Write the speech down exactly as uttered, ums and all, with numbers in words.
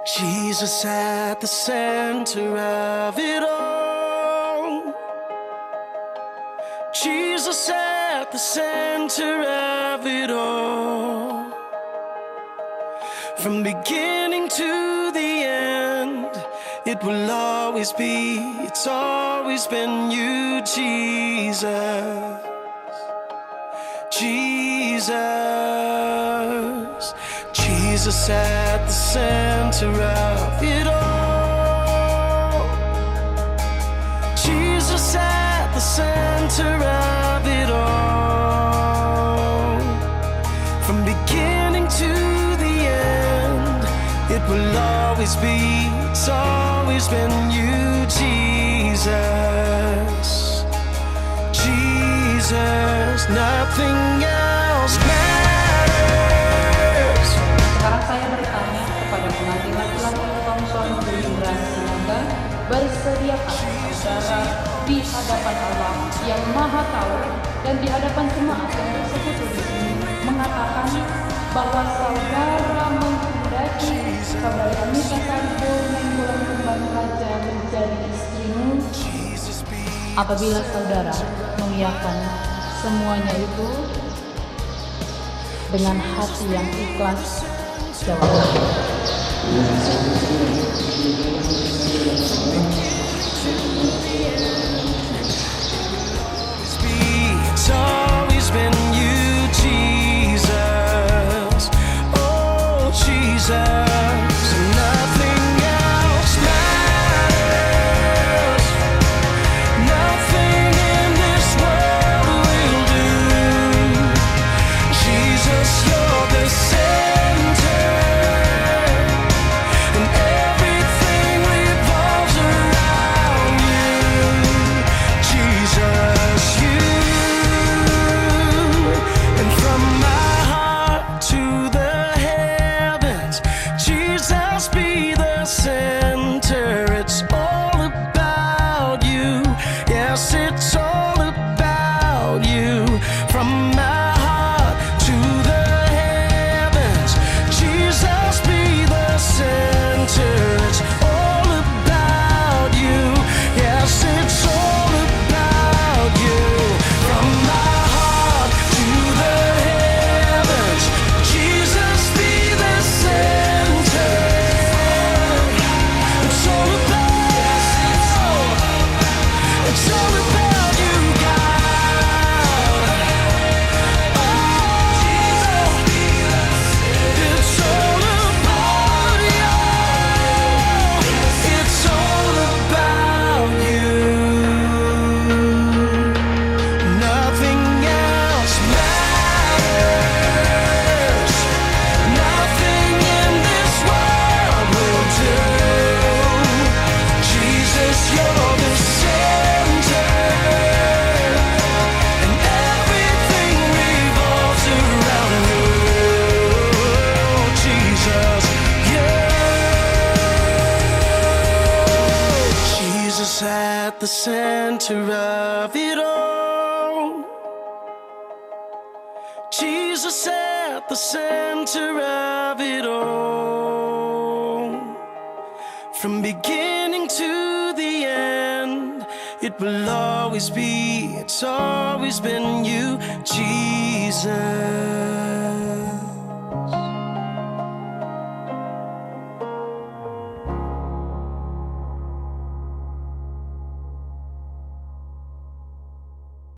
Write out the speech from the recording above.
Jesus at the center of it all. Jesus at the center of it all. From beginning to the end, it will always be, it's always been you, Jesus. Jesus, Jesus at the center of it all. Jesus at the center of it all. From beginning to the end, it will always be, it's always been you, Jesus. Jesus, nothing else matters. Sekarang saya bertanya kepada pengantin laki-laki Thompson Gerindra Sinaga, bersediakah saudara di hadapan Allah yang Maha Tahu dan di hadapan jemaat yang bersekutu di sini mengatakan bahwa saudara menghendaki saudara Anita Saribo Nainggolan Kembar Raja menjadi istrimu? Apabila saudara mengiyakan semuanya itu dengan hati yang ikhlas, jawablah. It's always been you, Jesus. Oh, Jesus, nothing else matters. Nothing in this world will do. Jesus, you're the center, and everything revolves around you. Jesus, you, and from my heart to the heavens, Jesus, be the center. It's all about you. Yes, it's all about you. From my heart to the heavens, Jesus, be the center. It's all about you. Yes, it's all about you. From my heart to the heavens, Jesus, be the center. It's all about, it's all about you, God. Oh, it's all about you. It's all about you. Nothing else matters. Nothing in this world will do. Jesus, you're the center, and everything revolves around you. Jesus, yeah. Jesus at the center of it all. Jesus at the center of it all. From beginning to the end, it will always be, it's always been you, Jesus.